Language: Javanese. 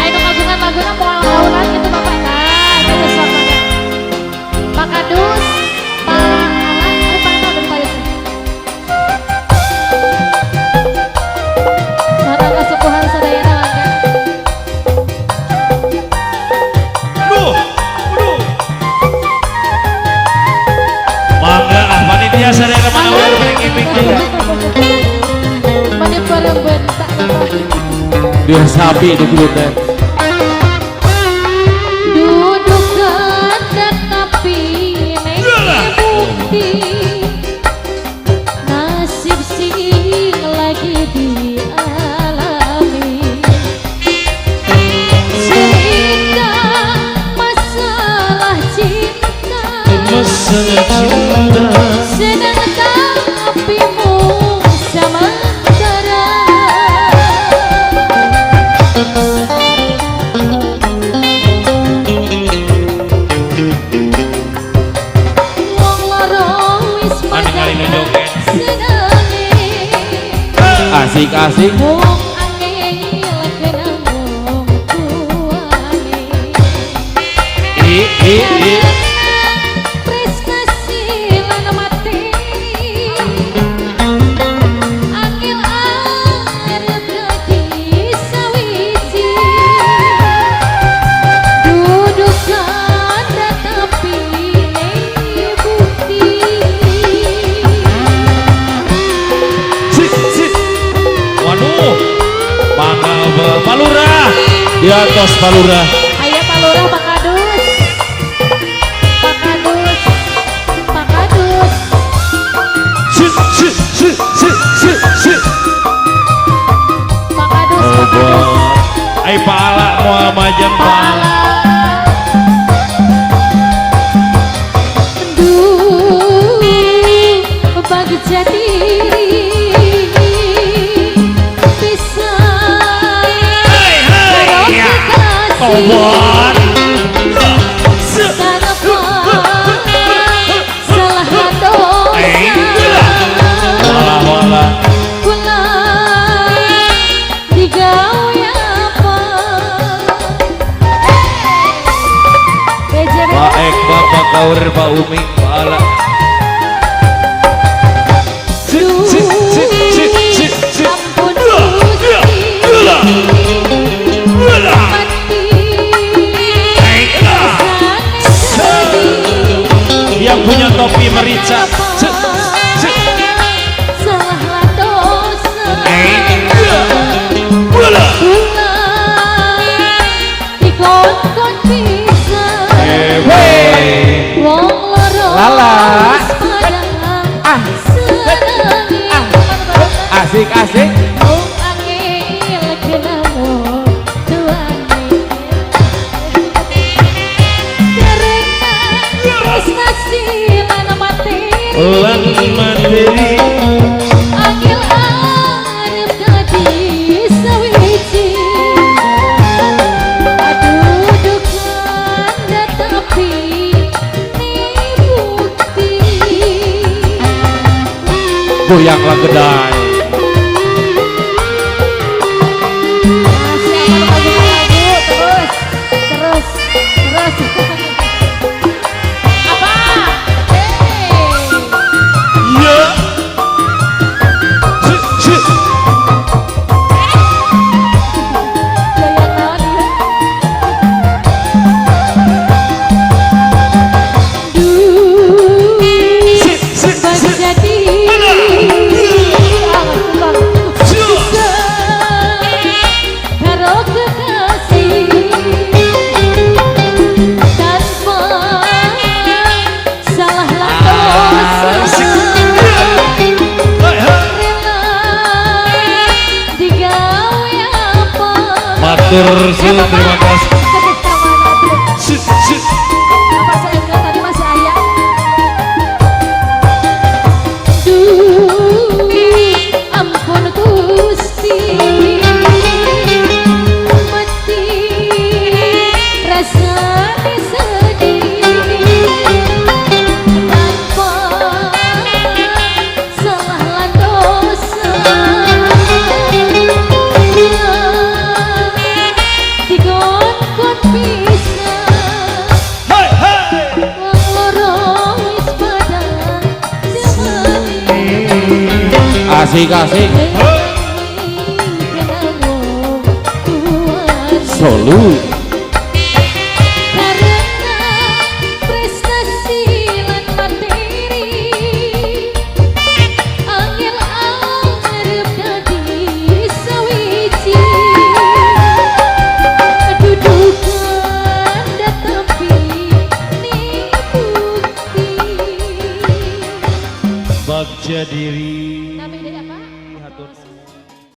Ayo kagungan laguna moal launan gitu, Bapak. Nah, gitu sok mangga. Pak Kadus, Pak Alan, Pak Alan dari Pak Yusuf. Sareng kasepuhan sadayana, mangga. Duh, duh. Mangga ah, panitia sadayana mana wae ngiming juga. Mani paremben tak apa. Dia sapi itu gitu teh. Duduk tapi neng bukti nasib sing lagi dialami, cerita masalah cinta. Masalah cinta. Senang tapi mung sementara. Wong loro wis Anu kali nu joget. Senange. Asik asik. Wong angel kena wong tuane. I i i. Prestasi lan materi, angel arep dadi sawiji, duduk kanda tapi bukti. Sit, sit. Waduh. Mangga Pak Lurah. Di atas, Pak Lurah. Ayo, Pak Lurah, Pak Kadus, Pak Kadus, Pak Kadus. Sit, sit, sit, sit, sit, sit. Pak Kadus. Oh, Pak Kadus. Ai Pak Ala moal majeng, Pak Pak Ala. Ala. Duh, bagja diri bisa Hei, hei. karo Ya. kekasih. Tobat. Tanpa salah dosa. Walah walah. Kula digawe apa? BJB. Pak Ekma, Pak Kaur, Pak Umi, Pak Ala. Sit, sit, sit, sit, sit, sit. Ampun Dua, Gusti. Dua, dua. Mati Hei, ah. rasane sedih. Yang punya topi merica. Sit, sit. Salah lan dosa. Hei, dua, dua. Kula dikon-kon bisa. Weh. Wong loro Lala. Wis padang Ah. senenge. Ah. Asik asik. Wong angel kena wong tuane. Karena prestasi lan materi. Lan materi. Angel arep dadi sawiji. Aduh, dukan tapi bukti. Goyang langedai. Siapa nu kagungan lagu? Terus, terus, terus. Apa? Hey. Ya. Sit, sit. Goyang naon ieu? Duh, Sit, sit, sit. bagja diri. Ah, kembang. Bisa karo kekasih tanpa salah lan dosa. Hei, hei. Rela digawe apa? Matur suwun, Eh, Bapak. Terima kasih. Kamana tuh? Sit, sit. Apa saya bilang tadi masih ayah? Duh, ampun Gusti, mati rasane sedih tanpa salah lan dosa. Asik asik. Solu.